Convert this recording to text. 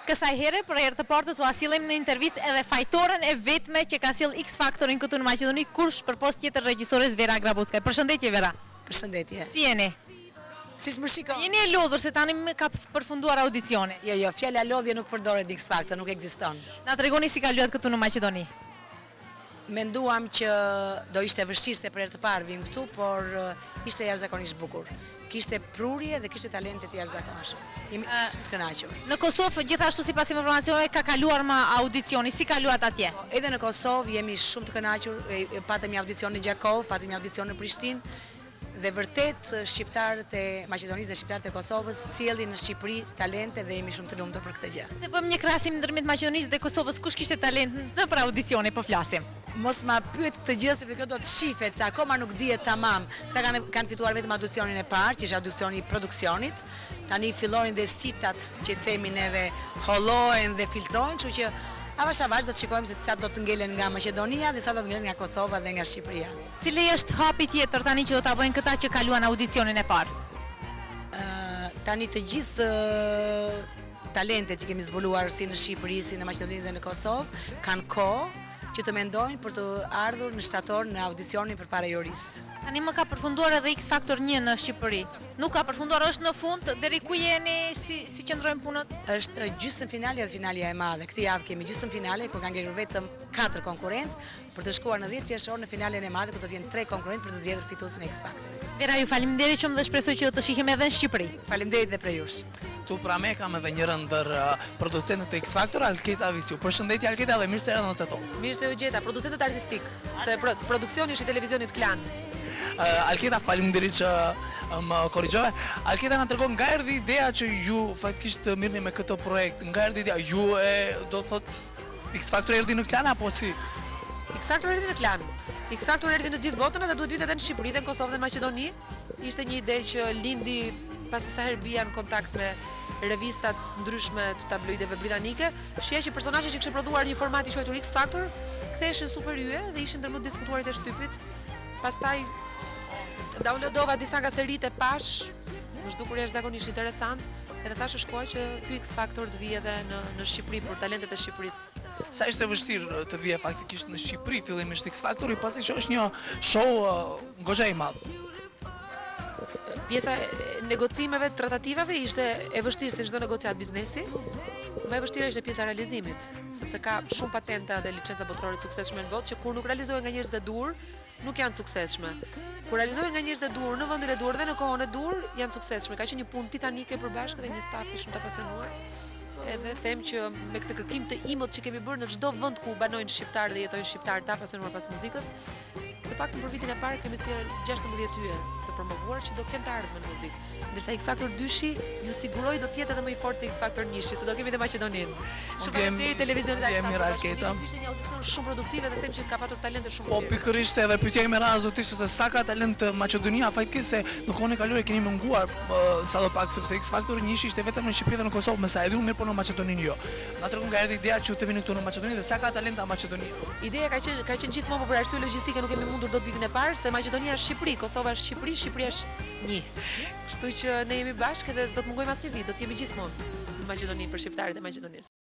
Kësaj here për herë të parë do t'ua sjellim në intervistë edhe fajtoren e vetme që ka sjellë X Factorin këtu në Maqedoni, kush përpos tjetër regjisores Vera Grabovska. Përshëndetje Vera. Përshëndetje. Si jeni? Siç më shikon. Jeni e lodhur se tani më ka përfunduar audicioni. Jo, jo, fjala lodhje nuk përdoret në X Factor, nuk ekziston. Na tregoni si kaluat këtu në Maqedoni. Menduam që do ishte vështirë se për herë të parë vim këtu, por ishte jashtëzakonisht bukur. Kishte prurje dhe kishte talente të jashtëzakonshëm. Jemi shumë të kënaqur. Në Kosovë gjithashtu sipas informacioneve ka kaluar më audicioni, si kaluat atje? Po, edhe në Kosovë jemi shumë të kënaqur, patëm një audicion në Gjakovë, patëm një audicion në Prishtinë dhe vërtet shqiptarët e Maqedonisë dhe shqiptarët e Kosovës sjellin në Shqipëri talente dhe jemi shumë të lumtur për këtë gjë. Nëse bëjmë një krahasim ndërmjet Maqedonisë dhe Kosovës, kush kishte talent nëpër audicione po flasim? Mos ma pyet këtë gjë sepse kjo do të shifet se akoma nuk dihet tamam. Këta kanë kanë fituar vetëm audicionin e parë, që ishte audicioni i produksionit. Tani fillojnë dhe sitat që themi neve hollohen dhe filtrohen, kështu që avash avash do të shikojmë se sa do të ngelen nga Maqedonia dhe sa do të ngelen nga Kosova dhe nga Shqipëria. Cili është hapi tjetër tani që do ta bëjnë këta që kaluan audicionin e parë? Tani të gjithë talentet që kemi zbuluar si në Shqipëri, si në Maqedoni dhe në Kosovë, kanë kohë që të mendojnë për të ardhur në shtator në audicionin përpara jurisë. Tani më ka përfunduar edhe X Factor 1 në Shqipëri. Nuk ka përfunduar, është në fund, deri ku jeni, si si qëndrojnë punët? Është gjysmëfinalja dhe finalja e madhe. Këtë javë kemi gjysmëfinale ku kanë ngelur vetëm 4 konkurrentë, Për të shkuar në 10 qershor në finalen e madhe ku do të jenë tre konkurrentë për të zgjedhur fituesin e X Factorit. Vera, ju faleminderit shumë dhe shpresoj që do të shihemi edhe në Shqipëri. Faleminderit dhe prej jush. Këtu pranë meje kam edhe njërën ndër producentët e X Factor, Alketa Visiu. Përshëndetje Alketa dhe mirë se erdhe në Tetovë. Mirë se ju gjeta, producentët artistik, se produksioni është i televizionit Klan. Alketa, faleminderit që më korrigjove. Alketa na tregon nga erdhi ideja që ju faktikisht të merreni me këtë projekt, nga erdhi ideja, ju e do thotë X Factor erdhi në Klan apo si? X Factor erdhi në Klan. X Factor erdhi në gjithë botën edhe duhet të vinte edhe në Shqipëri dhe në Kosovë dhe në Maqedoni. Ishte një ide që lindi pasi sa herë bija në kontakt me revista të ndryshme të tabloideve britanike, shihja që personazhe që kishin prodhuar një format i quajtur X Factor ktheheshin super yje dhe ishin ndër më të diskutuarit e shtypit. Pastaj downloadova disa nga seritë e pashë, m'u zhdukur jashtëzakonisht interesant. Edhe thashë është koha që ky X Factor të vijë edhe në në Shqipëri për talentet e Shqipërisë. Sa ishte vështirë të vije faktikisht në Shqipëri fillimisht X Factori, pasi që është një show goxha i madh. Pjesa e negocimeve, tratativave ishte e vështirë si çdo negociatë biznesi. Më e vështira ishte pjesa e realizimit, sepse ka shumë patenta dhe licenca botërore të suksesshme në botë që kur nuk realizohen nga njerëzit e duhur, nuk janë të suksesshme. Kur realizohen nga njerëzit e duhur në vendin e duhur dhe në kohën e duhur, janë të suksesshme. Ka qenë një punë titanike e përbashkët dhe një stafi shumë të apasionuar. Edhe them që me këtë kërkim të imët që kemi bërë në çdo vend ku banojnë shqiptarë dhe jetojnë shqiptarë të apasionuar pas muzikës, të paktën për vitin e parë kemi sjellë 16 yje të promovuar që do kenë të ardhme në muzikë. Ndërsa X Factor 2-shi, ju siguroj do të jetë edhe më i fortë se X Factor 1-shi, se do kemi dhe Maqedoninë. Shumë faleminderit televizionit Alsat për bashkëpunimin. Ishte një audicion shumë produktiv dhe them që ka patur talente shumë Po pikërisht edhe pyetja ime e radhës do të ishte se sa ka talent Maqedonia, faktikisht se në kohën e kaluar keni munguar sado pak sepse X Factor 1-shi ishte vetëm në Shqipëri dhe në Kosovë, me sa e di unë mirë po në Maqedoninë jo. Na tregon nga erdhi ideja që të vini këtu në Maqedoni dhe sa ka talenta Maqedonia. Ideja ka qenë ka qenë gjithmonë, por për arsye logjistike nuk kemi mundur dot vitin e parë, se Maqedonia është Shqipëri, Kosova është Shqipëri, Shqipëria është një. Kështu që ne jemi bashkë dhe s'do të mungojmë asnjë vit, do të jemi gjithmonë në Maqedoni për shqiptarët e Maqedonisë.